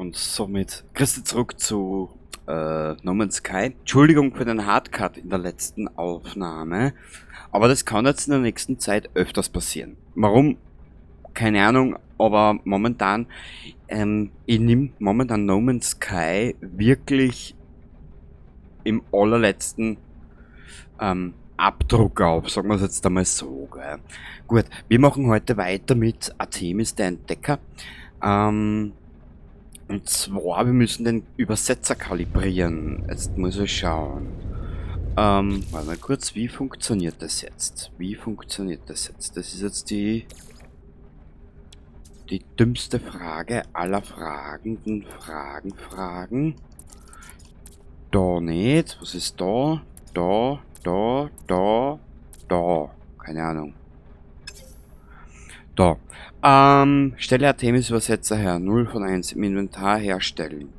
Und somit grüß dich zurück zu No Man's Sky. Entschuldigung für den Hardcut in der letzten Aufnahme, aber das kann jetzt in der nächsten Zeit öfters passieren. Warum? Keine Ahnung, aber momentan, ich nehme momentan No Man's Sky wirklich im allerletzten Abdruck auf, sagen wir es jetzt einmal so. Gell. Gut, wir machen heute weiter mit Artemis, der Entdecker. Und zwar, wir müssen den Übersetzer kalibrieren. Jetzt muss ich schauen. Warte mal kurz, wie funktioniert das jetzt? Wie funktioniert das jetzt? Das ist jetzt die dümmste Frage aller fragenden Fragen. Da nicht. Was ist da? Da, da, da, da. Keine Ahnung. Da. Stelle Artemis Übersetzer her. 0 von 1 im Inventar herstellen.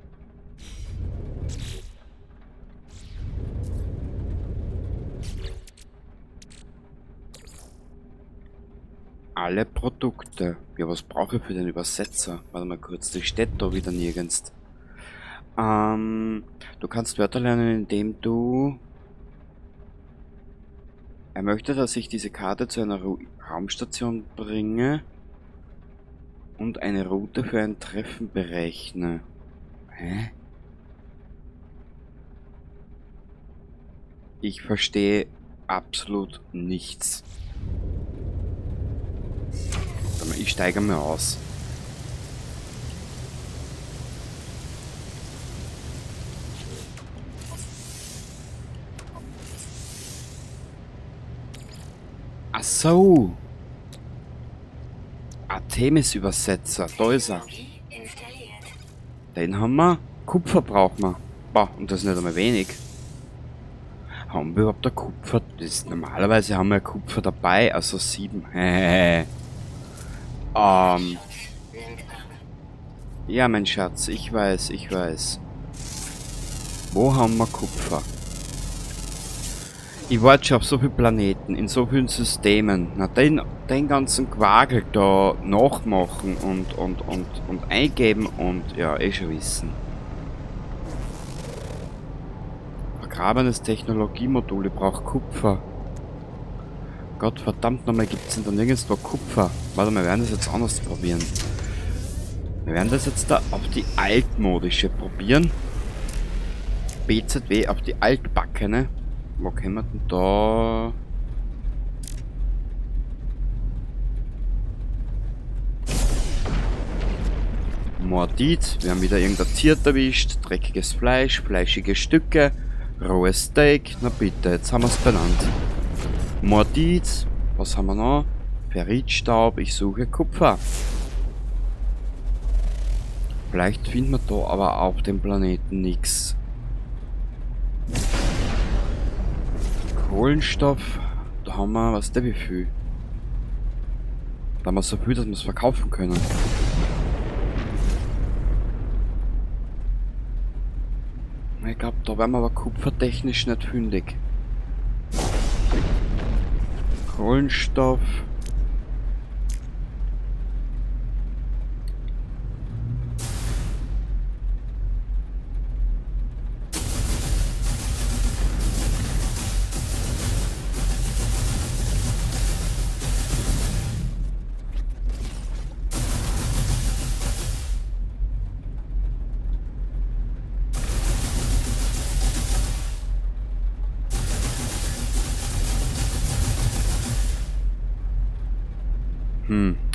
Alle Produkte. Ja, was brauche ich für den Übersetzer? Warte mal kurz, das steht da wieder nirgends. Du kannst Wörter lernen, indem du... Er möchte, dass ich diese Karte zu einer Raumstation bringe und eine Route für ein Treffen berechne. Hä? Ich verstehe absolut nichts. Warte mal, ich steige mal aus. Ach so. Artemis-Übersetzer, da ist er. Den haben wir. Kupfer brauchen wir. Boah, und das ist nicht einmal wenig. Haben wir überhaupt ein Kupfer? Das ist, normalerweise haben wir Kupfer dabei, also 7. Ja, mein Schatz, ich weiß, ich weiß. Wo haben wir Kupfer? Ich warte schon auf so viele Planeten, in so vielen Systemen. Na, den ganzen Quagel da nachmachen und eingeben und ja, eh schon wissen. Vergrabenes Technologiemodul, ich brauch Kupfer. Gott verdammt nochmal, gibt's denn da nirgendwo Kupfer? Warte mal, wir werden das jetzt anders probieren. Wir werden das jetzt da auf die altmodische probieren. BZW auf die altbackene. Wo können wir denn da? Mordit, wir haben wieder irgendein Tier erwischt. Dreckiges Fleisch, fleischige Stücke, rohes Steak. Na bitte, jetzt haben wir's benannt. Mordit, was haben wir noch? Ferritstaub, ich suche Kupfer. Vielleicht finden wir da aber auf dem Planeten nix. Kohlenstoff, da haben wir, was der wie viel? Da haben wir so viel, dass wir es verkaufen können. Ich glaub, da werden wir aber kupfertechnisch nicht fündig. Kohlenstoff.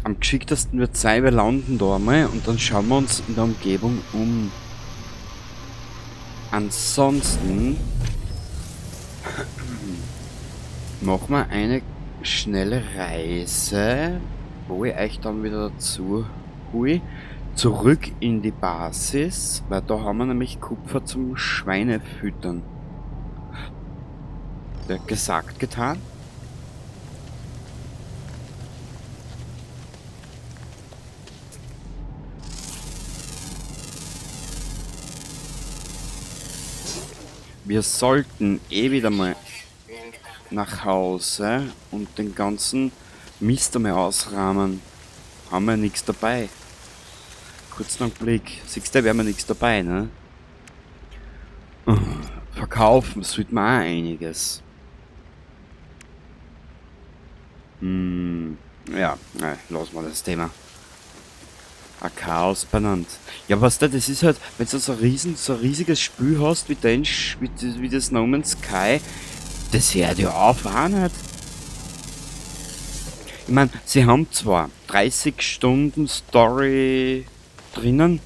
Am geschicktesten wird sein, wir landen da einmal und dann schauen wir uns in der Umgebung um. Ansonsten machen wir eine schnelle Reise, wo ich euch dann wieder dazu hole, zurück in die Basis, weil da haben wir nämlich Kupfer zum Schweinefüttern. Ja, gesagt, getan. Wir sollten eh wieder mal nach Hause und den ganzen Mist einmal ausrahmen. Haben wir nichts dabei. Kurzen Augenblick. Siehst du, da wäre mir nichts dabei, ne? Verkaufen sollte man auch einiges. Ja, nein, lass mal das Thema. Ein Chaos benannt. Ja, was da, das ist halt, wenn du so ein riesiges Spiel hast, wie, den, wie das No Man's Sky, das hört ja auf auch nicht. Ich mein, sie haben zwar 30 Stunden Story drinnen,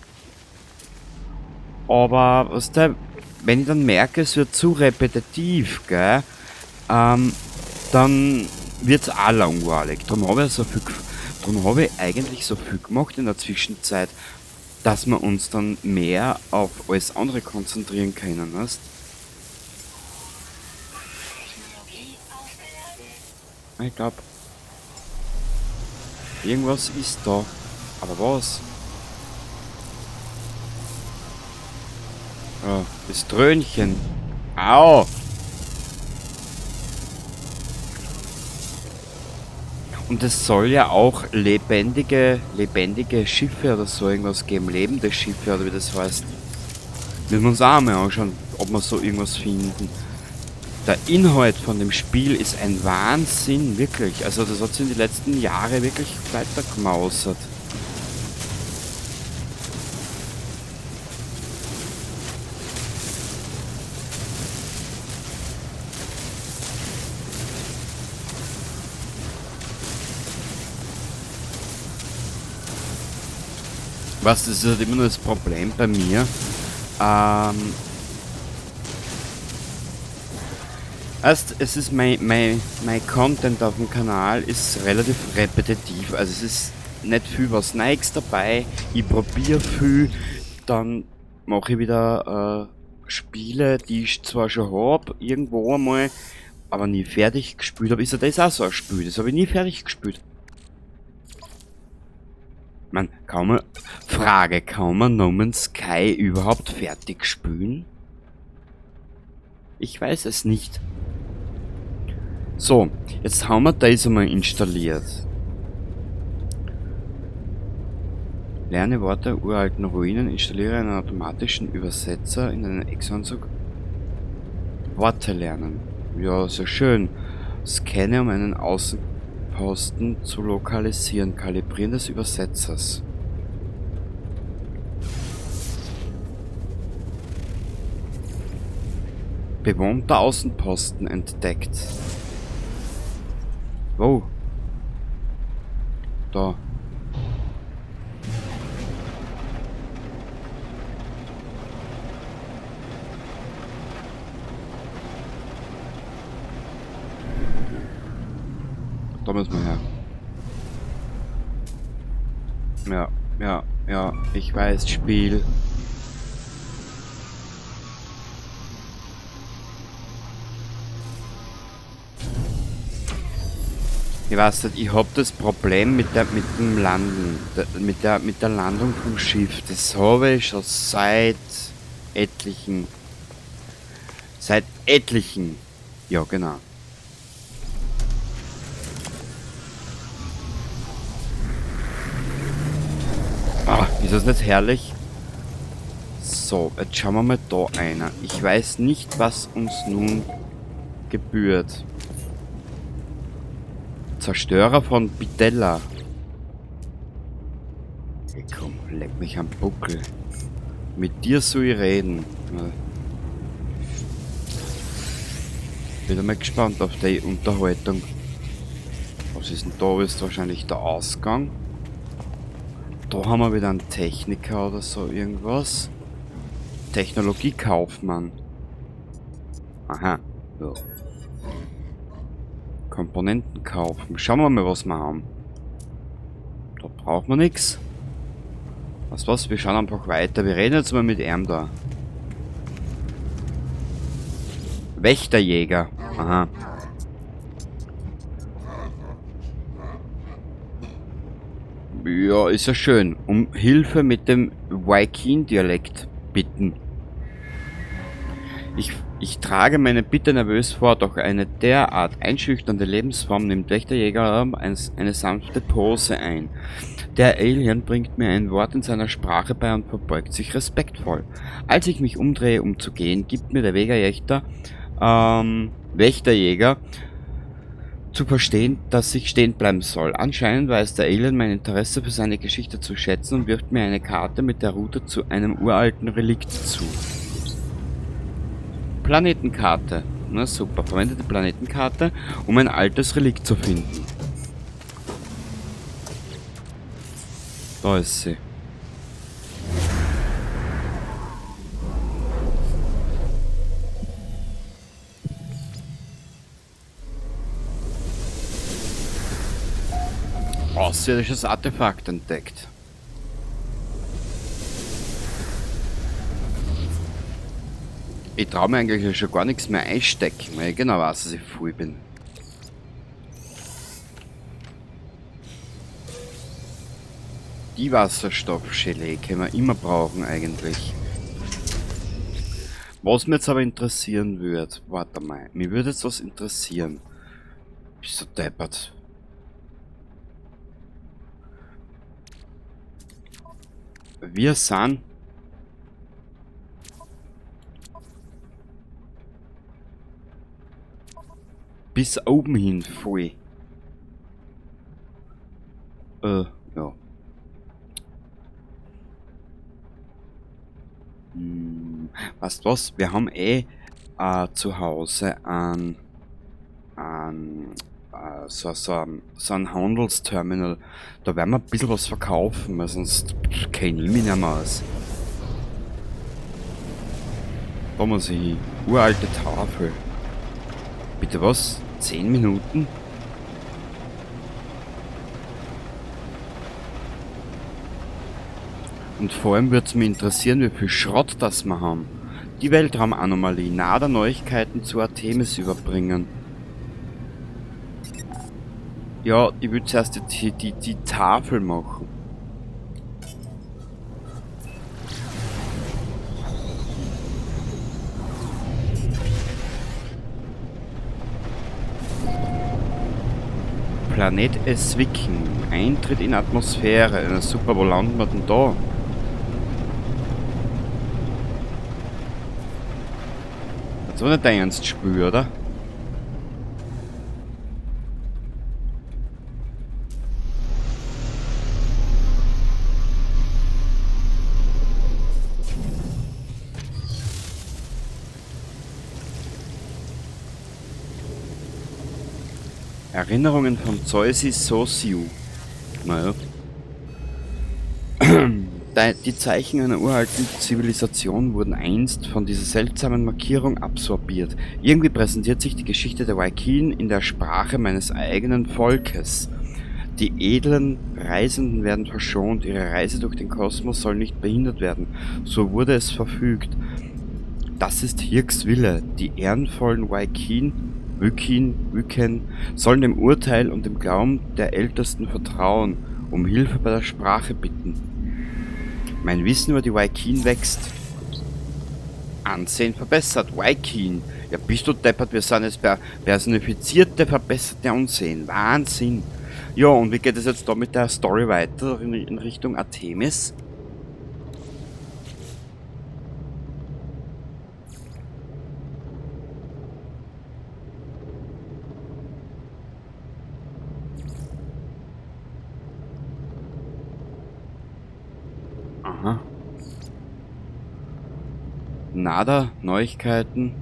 aber was da, wenn ich dann merke, es wird zu repetitiv, gell, dann wird's auch langweilig. Darum habe ich so viel, darum habe ich eigentlich so viel gemacht in der Zwischenzeit, dass wir uns dann mehr auf alles andere konzentrieren können, weißt? Ich glaub, irgendwas ist da. Aber was? Oh, das Trönchen. Au! Und es soll ja auch lebendige Schiffe oder so irgendwas geben. Lebende Schiffe oder wie das heißt. Müssen wir uns auch mal anschauen, ob wir so irgendwas finden. Der Inhalt von dem Spiel ist ein Wahnsinn, wirklich. Also das hat sich in den letzten Jahren wirklich weitergemausert. Was, das ist halt immer nur das Problem bei mir. Erst, es ist mein Content auf dem Kanal ist relativ repetitiv. Also es ist nicht viel was Neues dabei. Ich probiere viel, dann mache ich wieder Spiele, die ich zwar schon hab, irgendwo einmal, aber nie fertig gespielt habe. Ist ja das auch so ein Spiel, das habe ich nie fertig gespielt. Man, kann man... Frage, kann man No Man's Sky überhaupt fertig spielen? Ich weiß es nicht. So, jetzt haben wir das einmal installiert. Lerne Worte uralten Ruinen, installiere einen automatischen Übersetzer in einen Exoanzug. Worte lernen. Ja, sehr schön. Scanne, um einen Außenposten zu lokalisieren. Kalibrieren des Übersetzers. Bewohnter Außenposten entdeckt. Wo? Da. Da müssen wir her. Ja, ja, ja, ich weiß, Spiel. Ich weiß nicht, ich hab das Problem mit dem Landen, mit der Landung vom Schiff. Das habe ich schon seit etlichen. Ja, genau. Ah, ist das nicht herrlich? So, jetzt schauen wir mal da einer. Ich weiß nicht, was uns nun gebührt. Zerstörer von Bitella. Hey, komm, leck mich am Buckel. Mit dir soll ich reden. Bin einmal gespannt auf die Unterhaltung. Was ist denn da? Ist wahrscheinlich der Ausgang. Da haben wir wieder einen Techniker oder so irgendwas. Technologiekaufmann. Aha. Ja. Komponenten kaufen. Schauen wir mal, was wir haben. Da brauchen wir nix. Was? Wir schauen einfach weiter. Wir reden jetzt mal mit ihm da. Wächterjäger. Aha. Ja, ist ja schön. Um Hilfe mit dem Vy'keen-Dialekt bitten. Ich trage meine Bitte nervös vor, doch eine derart einschüchternde Lebensform nimmt Wächterjäger eine sanfte Pose ein. Der Alien bringt mir ein Wort in seiner Sprache bei und verbeugt sich respektvoll. Als ich mich umdrehe, um zu gehen, gibt mir der Wächterjäger zu verstehen, dass ich stehen bleiben soll. Anscheinend weiß der Alien mein Interesse für seine Geschichte zu schätzen und wirft mir eine Karte mit der Route zu einem uralten Relikt zu. Planetenkarte. Na super, verwende die Planetenkarte, um ein altes Relikt zu finden. Da ist sie. Außerirdisches Artefakt entdeckt. Ich trau mir eigentlich schon gar nichts mehr einstecken, weil ich genau weiß, dass ich voll bin. Die Wasserstoffgelee können wir immer brauchen eigentlich. Was mir jetzt aber interessieren würde, warte mal, mir würde jetzt was interessieren. Bist du deppert? Wir sind bis oben hin voll. Ja. Weißt du was? Wir haben eh zu Hause so ein Handelsterminal. Da werden wir ein bisschen was verkaufen, weil sonst kenn ich mich nicht mehr aus. Da muss ich hin. Uralte Tafel. Bitte was? 10 Minuten? Und vor allem würd's mich interessieren, wie viel Schrott das wir haben. Die Weltraumanomalie, nahe der Neuigkeiten zu Artemis überbringen. Ja, ich will zuerst die Tafel machen. Planet Eswicken. Eintritt in Atmosphäre. Na super, wo landen wir denn da? Das war nicht dein Ernst-Spiel, oder? Erinnerungen von Zeusi Sosiu. Naja. Die Zeichen einer uralten Zivilisation wurden einst von dieser seltsamen Markierung absorbiert. Irgendwie präsentiert sich die Geschichte der Vy'keen in der Sprache meines eigenen Volkes. Die edlen Reisenden werden verschont, ihre Reise durch den Kosmos soll nicht behindert werden. So wurde es verfügt. Das ist Hirks Wille. Die ehrenvollen Vy'keen, Vy'keen sollen dem Urteil und dem Glauben der Ältesten vertrauen, um Hilfe bei der Sprache bitten. Mein Wissen über die Vy'keen wächst. Ansehen verbessert. Vy'keen. Ja, bist du deppert, wir sind jetzt personifizierte, verbesserte Ansehen. Wahnsinn. Ja, und wie geht es jetzt da mit der Story weiter in Richtung Artemis? Aha. Nada, Neuigkeiten.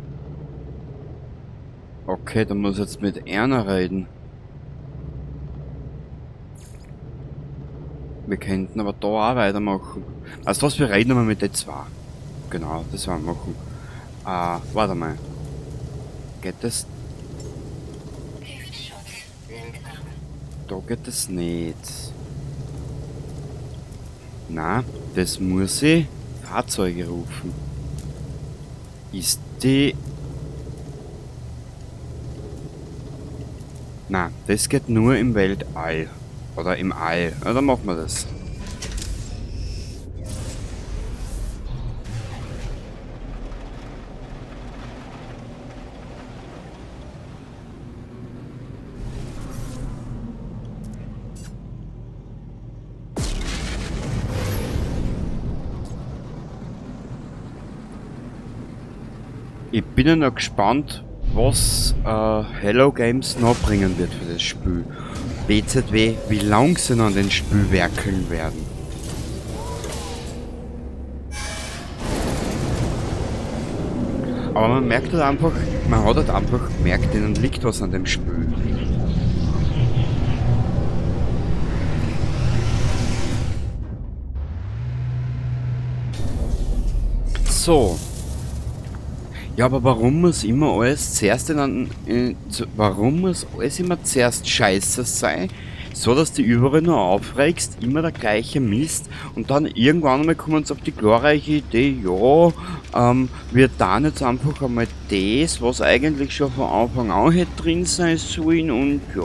Okay, dann muss ich jetzt mit Erna reden. Wir könnten aber da auch weitermachen. Also was, wir reden aber mit den zwei. Genau, das werden wir machen. Warte mal. Geht das? Da geht das nicht. Na, das muss ich Fahrzeuge rufen. Ist die... Na, das geht nur im Weltall. Oder im All. Ja, dann machen wir das. bin ja noch gespannt, was Hello Games noch bringen wird für das Spiel. BZW, wie lang sie noch an den Spiel werkeln werden. Aber man merkt halt einfach, man hat halt einfach gemerkt, denen liegt was an dem Spiel. So. Ja, aber warum muss immer alles zuerst in, in, zu, warum muss alles immer zuerst scheiße sein, so dass du überall nur aufregst, immer der gleiche Mist und dann irgendwann einmal kommen sie auf die glorreiche Idee, ja, wir tun jetzt einfach einmal das, was eigentlich schon von Anfang an hätte drin sein sollen und ja.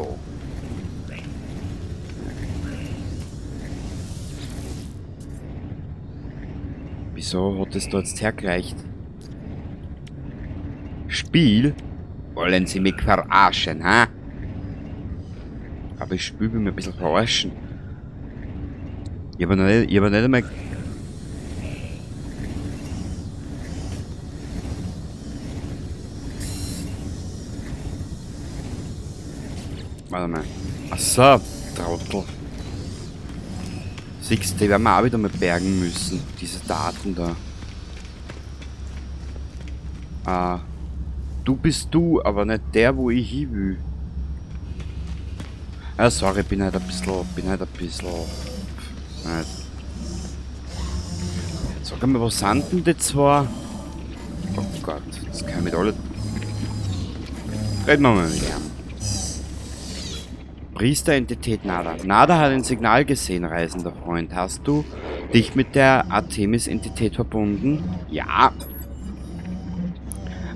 Wieso hat das da jetzt hergereicht? Spiel? Wollen Sie mich verarschen, ha? Aber ich Spiel will mich ein bisschen verarschen. Ich hab noch nicht einmal... Warte mal. Ach so, Trottel. Siehst du, die werden wir auch wieder mal bergen müssen. Diese Daten da. Ah. Du bist du, aber nicht der, wo ich hin will. Ah, sorry, bin halt ein bisschen, nicht. Sag mal, was sind denn die zwei? Oh Gott, das kann ich mit alle... Reden wir mal mit ihm. Priesterentität Nada. Nada hat ein Signal gesehen, reisender Freund. Hast du dich mit der Artemis-Entität verbunden? Ja.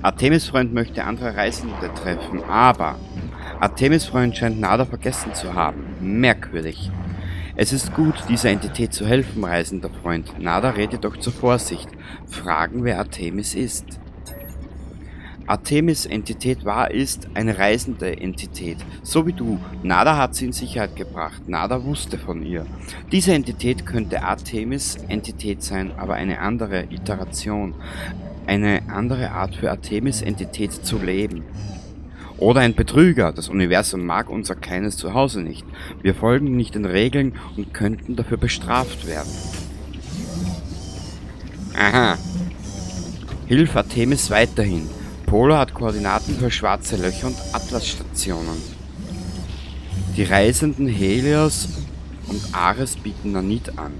Artemis-Freund möchte andere Reisende treffen, aber Artemis-Freund scheint Nada vergessen zu haben. Merkwürdig. Es ist gut, dieser Entität zu helfen, reisender Freund. Nada redet doch zur Vorsicht. Fragen, wer Artemis ist. Artemis-Entität war, ist eine reisende Entität, so wie du. Nada hat sie in Sicherheit gebracht. Nada wusste von ihr. Diese Entität könnte Artemis-Entität sein, aber eine andere Iteration. Eine andere Art für Artemis-Entität zu leben. Oder ein Betrüger. Das Universum mag unser kleines Zuhause nicht. Wir folgen nicht den Regeln und könnten dafür bestraft werden. Aha. Hilf Artemis weiterhin. Polo hat Koordinaten für schwarze Löcher und Atlas-Stationen. Die Reisenden Helios und Ares bieten Nanit an.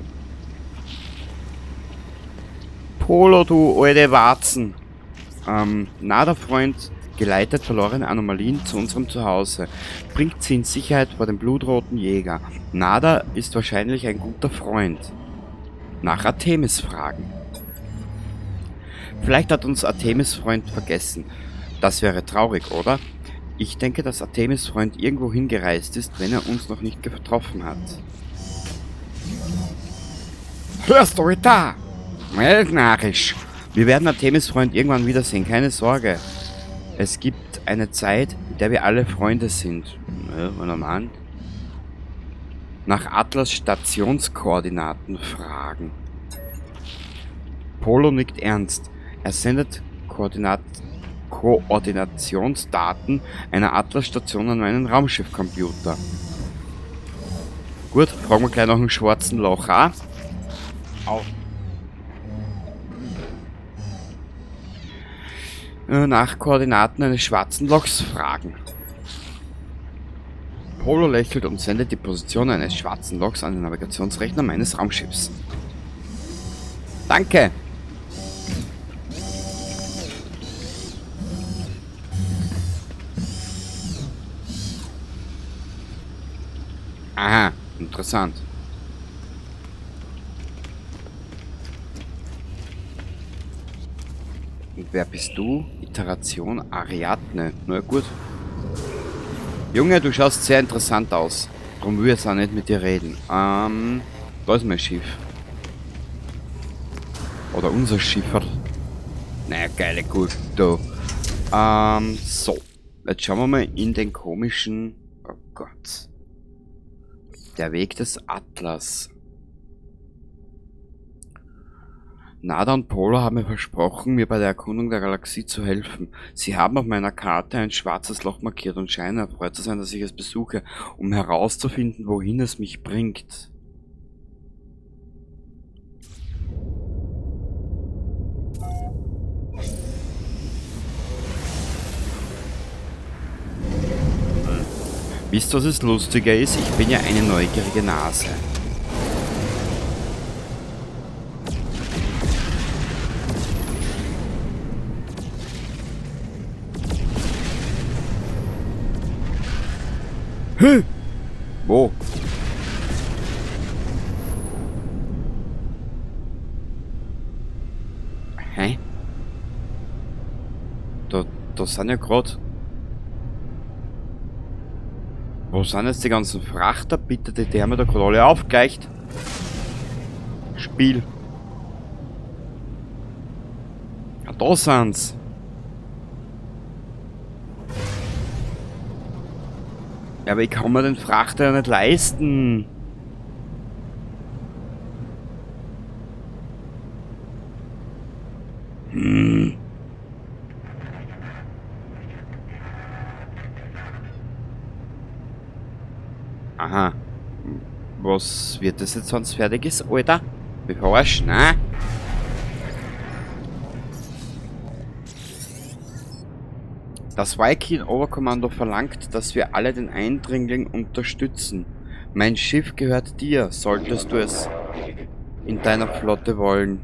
Polo, du alte Warzen! Nada Freund geleitet verlorene Anomalien zu unserem Zuhause. Bringt sie in Sicherheit vor dem blutroten Jäger. Nada ist wahrscheinlich ein guter Freund. Nach Artemis fragen. Vielleicht hat uns Artemis Freund vergessen. Das wäre traurig, oder? Ich denke, dass Artemis Freund irgendwo hingereist ist, wenn er uns noch nicht getroffen hat. Hörst du da? Weltnarisch. Wir werden Artemis Freund irgendwann wiedersehen, keine Sorge. Es gibt eine Zeit, in der wir alle Freunde sind. Ja, wenn er meint. Nach Atlas Stationskoordinaten fragen. Polo nickt ernst. Er sendet Koordinationsdaten einer Atlas-Station an meinen Raumschiffcomputer. Gut, fragen wir gleich noch einen schwarzen Loch an. Au. Nach Koordinaten eines schwarzen Lochs fragen. Polo lächelt und sendet die Position eines schwarzen Lochs an den Navigationsrechner meines Raumschiffs. Danke! Aha, interessant. Und wer bist du? Iteration Ariadne. Na gut. Junge, du schaust sehr interessant aus. Darum will ich jetzt auch nicht mit dir reden. Da ist mein Schiff. Oder unser Schifferl. Naja, geile Gurke, du. So. Jetzt schauen wir mal in den komischen... Oh Gott. Der Weg des Atlas. Nada und Polo haben mir versprochen, mir bei der Erkundung der Galaxie zu helfen. Sie haben auf meiner Karte ein schwarzes Loch markiert und scheinen erfreut zu sein, dass ich es besuche, um herauszufinden, wohin es mich bringt. Wisst ihr, was das Lustige ist? Ich bin ja eine neugierige Nase. Hä? Wo? Hä? Da sind ja grad... Wo sind jetzt die ganzen Frachter, bitte? Die haben wir da gerade alle aufgleicht. Spiel. Ja, da sind's. Ja, aber ich kann mir den Frachter ja nicht leisten. Hm. Aha. Was wird das jetzt, wenn's fertig ist, Alter? Wir verarschen, ne? Das Vy'keen Oberkommando verlangt, dass wir alle den Eindringling unterstützen. Mein Schiff gehört dir, solltest du es in deiner Flotte wollen.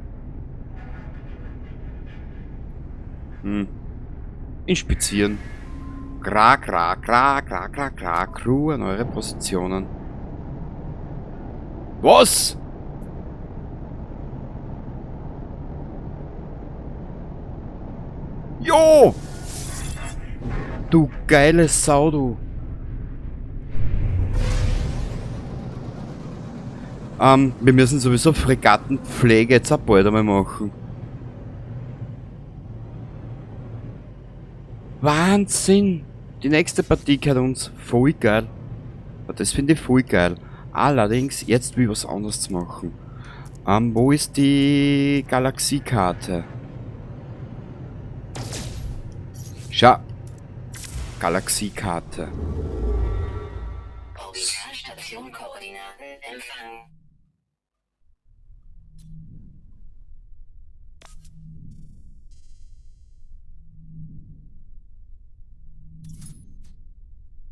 Hm. Inspizieren. Gra, gra, gra, gra, gra, gra, Crew an eure Positionen. Was? Jo! Du geile Sau, du. Wir müssen sowieso Fregattenpflege jetzt auch bald einmal machen. Wahnsinn! Die nächste Partie gehört uns. Voll geil. Das finde ich voll geil. Allerdings, jetzt will ich was anderes machen. Wo ist die Galaxiekarte? Schau. Galaxiekarte. Orbitalstation-Koordinaten empfangen.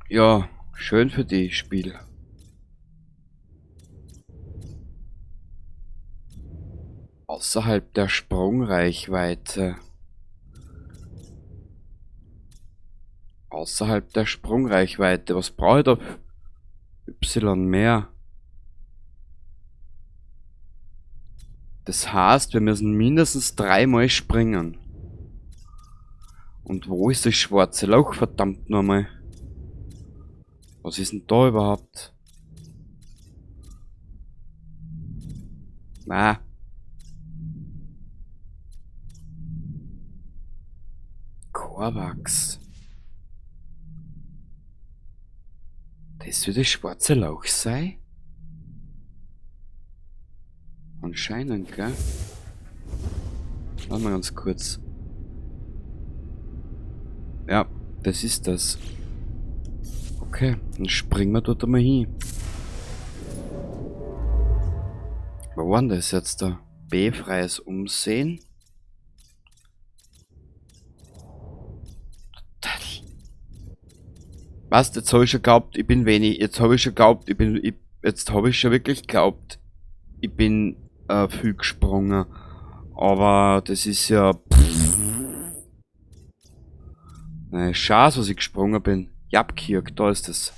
Ja, schön für dich, Spiel. Außerhalb der Sprungreichweite. Außerhalb der Sprungreichweite. Was brauche ich da? Y mehr. Das heißt, wir müssen mindestens 3-mal springen. Und wo ist das schwarze Loch, verdammt nochmal? Was ist denn da überhaupt? Na. Korvax. Das wird das schwarze Loch sein? Anscheinend, gell? Warte mal ganz kurz. Ja, das ist das. Okay, dann springen wir dort einmal hin. Wo war denn das jetzt da? B, freies Umsehen. Was, jetzt hab ich schon geglaubt, ich bin wenig. Jetzt hab ich schon geglaubt, ich bin. Ich, jetzt hab ich schon wirklich geglaubt, ich bin viel gesprungen. Aber das ist ja. Pff. Nein, Scheiß, was ich gesprungen bin. Japkirk, da ist es.